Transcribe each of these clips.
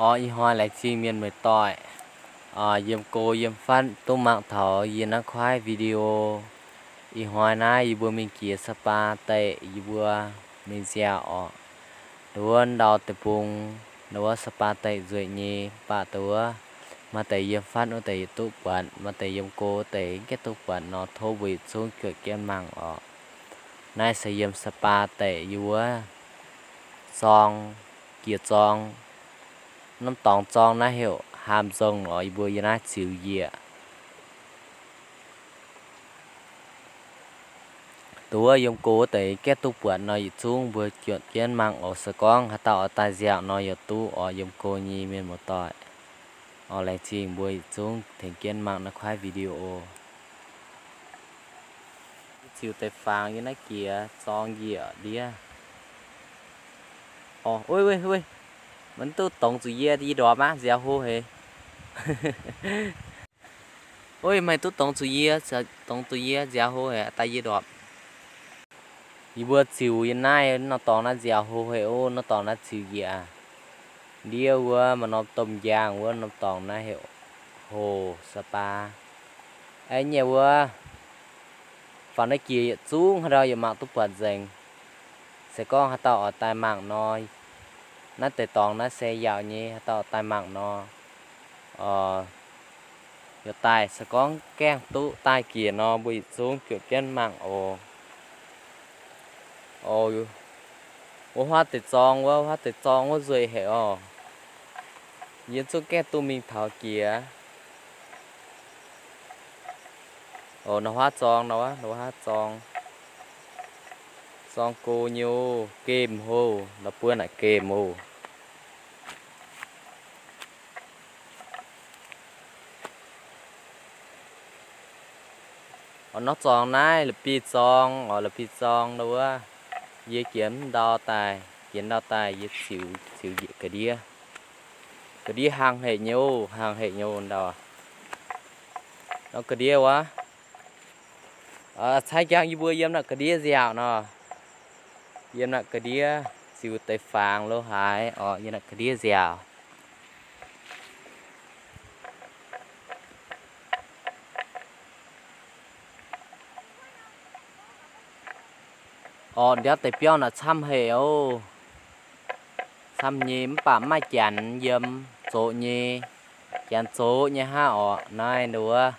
Orv, ih hnoi laengz zingh mienh muoz-doic yiem go yiem fatv duqv mangc taux yie naaiv kuaaiv video. Ih hnoi naaiv yie mbuo mingh jiex Sapa Deic, yie mbuo mingh nziaauc orqc. Nduov ndau deic-bung, nduov Sapa Deic nzueic nyei, mv baac nduov maaih deix yiem fatv wuov deix yietc duqv buatc, maaih deix yiem go wuov deix mv gaengh duqv buatc nor, tov mbuo yietc zungv juoqc jienv mangc orqc. Naaiv se yiem Sapa Deic yie wuov zorng, jiex zorng. Norm dorngx zorng naaiv heuc Haam Nzong orqc, yie mbuo yiem naaiv ziux njiec. Nduov yiem go wuov deix gaeqv duqv buatc nor, yietc zungv mbuo juoqc jienv mangc oc. Se gorngv haaix dauh oix daaih nziaauc nor, yaac duqv orqc, yiem go nyei mienh muoz-doic. Orqc, laengz zingh mbuo yietc zungv tengx jienv mangc naaiv kuaaiv video. Ziux deix fangx yiem naaiv jiex zorng njiec ndiev. Orqc, maiv duqv dongz zuqc yie, yie ndorpc aqv, nziaaux hlo haic. Ov, maiv duqv dongz zuqc yie, dongz zuqc yie nziaaux hlo haic, daaih yie ndorpc. Yie mbuo ziux yiem naaiv norm dorngx naaiv nziaaux hlo haic ov, norm dorngx naaiv ziux njiec aqv. Ndiev wuov maaih norm domh njang wuov, norm dorngx naaiv heuc Hoc Sapa. Aengx nyei wuov, faaux naaiv jiex yietc zungv haaix ndau yaac mangc duqv buatc nzengc. Se gorngv haaix dauh oix daaih mangc nor, naaiv deix dorngx naaiv se yaauc nyei, haaix dauh oix daaih mangc nor, yaac daaih. Se gorngv gaengh duqv daaih jiex nor, mbuo yietc zungv juoqc jienv mangc oc. Wuov huaav deix zorng wuov, huaav deix zorng wuov nzueic haic orqc. Yie zungv gaengh duqv mingh taux jiex. Orqc, nor huaav zorng, nor huaav zorng, zorng go nyei oc, gemh hlo, nor buonv naaic gemh oc. Orqc, norm zorng naaiv la'bieiv-zorng, orqc, la'bieiv-zorng nor wuov, yie jiex ndau daaih, jiex ndau daaih yie ziux, ziux njiec ga'ndiev. Ga'ndiev hlang haic nyei oc, hlang haic nyei oc ndau. Nor ga'ndiev wuov, caaiv jangx yie mbuo yiem naaiv ga'ndiev nziaauc nor. Yiem naaiv ga'ndiev ziux deix fangx lo haaix orqc, yiem naaiv ga'ndiev nziaauc. Orqc, ndiev deix biauv naaic camv haic oc. Camv nyei mv baac mv maaih janx yiem, zoqc nyei. Janx zoqc nyei hnangv orqc. Naaiv nduov,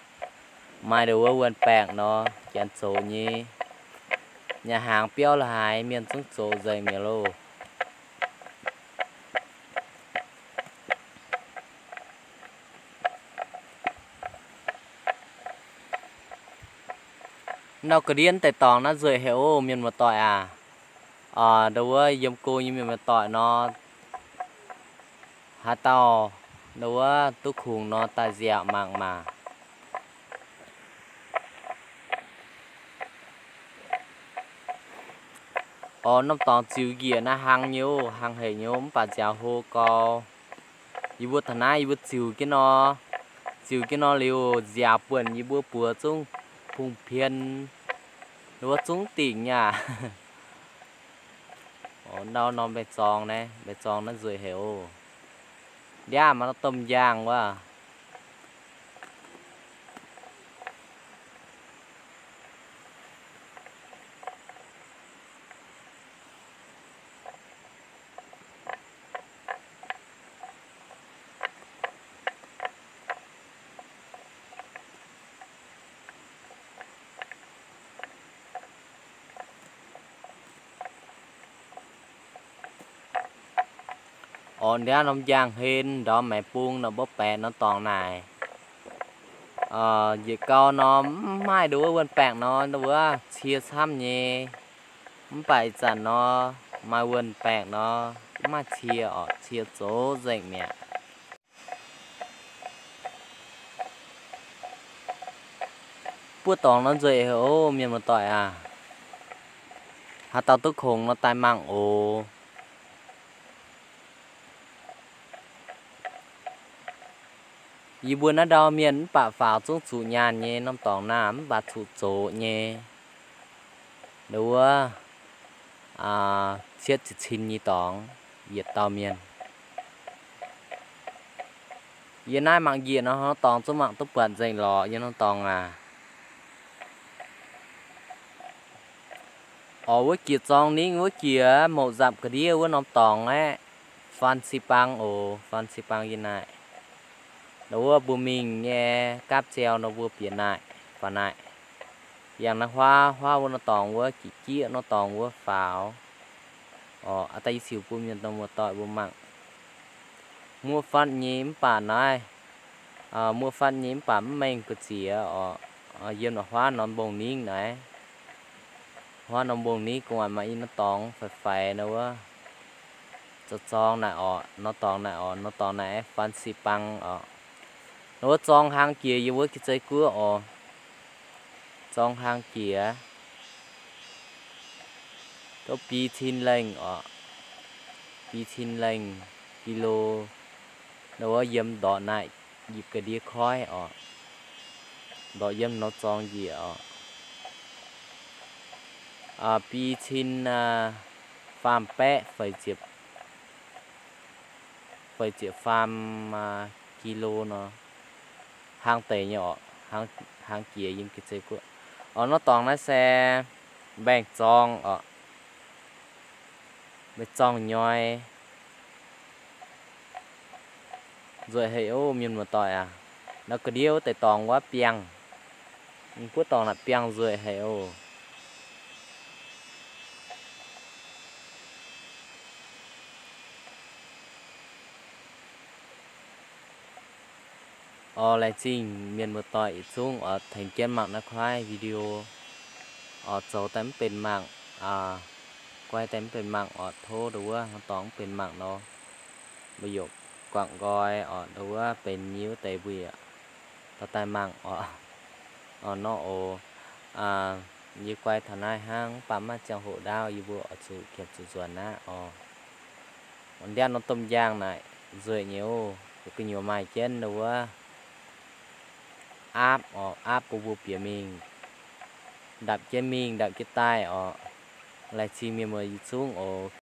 maaih nduov wuon-baengc nor, janx zoqc nyei. Nyaah hnaangx biauv lo haaix mienh zungv zoqc nzengc mi'aqv loh. Nor ga'ndiev deix dorngx naaiv nzueic haic oc, mienh muoz-doic aac. Nduov wuov yiem go nyei mienh muoz-doic nor, haaix dauh nduov wuov duqv kungx nor daaih nziaauc mangc maah. Orqc, norm dorngx ziux njiec naaiv hlang nyei oc, hlang haic nyei oc, mv baac nziaaux hlo gau. Yie mbuo taux naaiv yie mbuo ziux jienv nor, ziux jienv nor liuz nziaaux buonc yie mbuo buoz zungv pung pien, nduov zungv dingc nyei aac. Orqc, ndau norm mbaengx-zorng naaiv, mbaengx-zorng naaiv nzueic haic oc. Ndiav maaih norm domh njang wuov. Orqc, ndiav norm njang hlen ndorm maengx bung nor mbuo baeqc norm dorngx naaic. Yietc gau nor mv maaih nduov wuov wuon-baengc nor, nduov wuov cie camv nyei. Mv baac ih zanc nor maaih wuon-baengc nor, mv maaih cie orqc, cie zoqc nzengc mi'aqv. Buov dorngx nor nzueic haic oc, mienh muoz-doic aac. Haaix dauh duqv kungx nor daaih mangc oc. Yie mbuo naaiv ndau mienh mv baac faaux zungv zuqc nyaanh nyei norm dorngx naaiv, mv baac zuqc zoqc nyei. Nduov wuov cietv ziepc cin nyei dorngx, yietc dauh mienh. Yie naaiv mangc njiec nor, norm dorngx zungv mangc duqv buatc nzengc lorqc, yie norm dorngx aac. Oc, wuov jiex zorng ningv wuov jiex mouc nzapc ga'ndiev wuov norm dorngx aeqv, Faan Si Bang oc, Faan Si Bang yie naaic. Nor wuov mbuo mingh nyei gaapv ziau nor mbuo bieqc naaic, faaux naaic. Yangh naaiv huaav, huaav wuov norm dorngx wuov, jiex jieqv norm dorngx wuov faaux. Oc, aa daaih yie ziux bun mienh muoz-doic mbuo mangc. Muoqv fatv nyei mv baac naaiv, muoqv fatv nyei mv baac mv mengh gu'ziex oc. Yiem naaic huaav norm mbong ningv naaiv. Huaav norm mbong ningv gu'nguaaic maaih i norm dorngx faix faix nor wuov. Zoux zorng naaic oc, norm dorngx naaic oc, norm dorngx naaic aeqv, Faan Si Bang oc. Nor wuov zorng hlang jiex yiem wuov Ga'zei Guoqv oc. Zorng hlang jiex, duqv bi cin lengh oc, bi cin lengh kilo. Nor wuov yiem ndortv naaic yipc ga'ndiev koiv oc. Ndortv yiem norm zorng njiec oc. Bi cin faam baeqv feix ziepc faam kilo nor, hlang deix nyei oc, hlang jiex yiem Ga'zei Guoqv. Oc, norm dorngx naaiv se mbaengx-zorng oc, mbaengx-zorng nyoi. Nzueic haic oc, mienh muoz-doic aac. Nor ga'ndiev wuov deix dorngx wuov biangh, mv buov dorngx naaic biangh nzueic haic oc. Oc, laengz zingh mienh muoz-doic yietc zungv oc tengx jienv mangc naaiv kuaaiv video. Oc, zoux daaih mv benx mangc, guai daaih mv benx mangc oc, tov ndau wuov hnangv dorngx mv benx mangc nor, mbuo yaac guangc nqoi oc, ndau wuov benx nyei wuov deix mbuo yaac dorh daaih mangc oc. Oc, nor oc, yie guai taux naaiv hnangv, mv baac maiv ziangh hoc ndaauv yie mbuo oix zuqc qiemx zuqc nzuonx aqv oc. Ndiangv norm domh njang naaic nzueic nyei oc, gu'nyuoz maaih jienv ndau wuov aapv oc, aapv bun mbuo bieqc mingh, ndapc jienv mingh ndapc jienv daaih oc. Laengz zingh mienh muoz yietc zungv oc.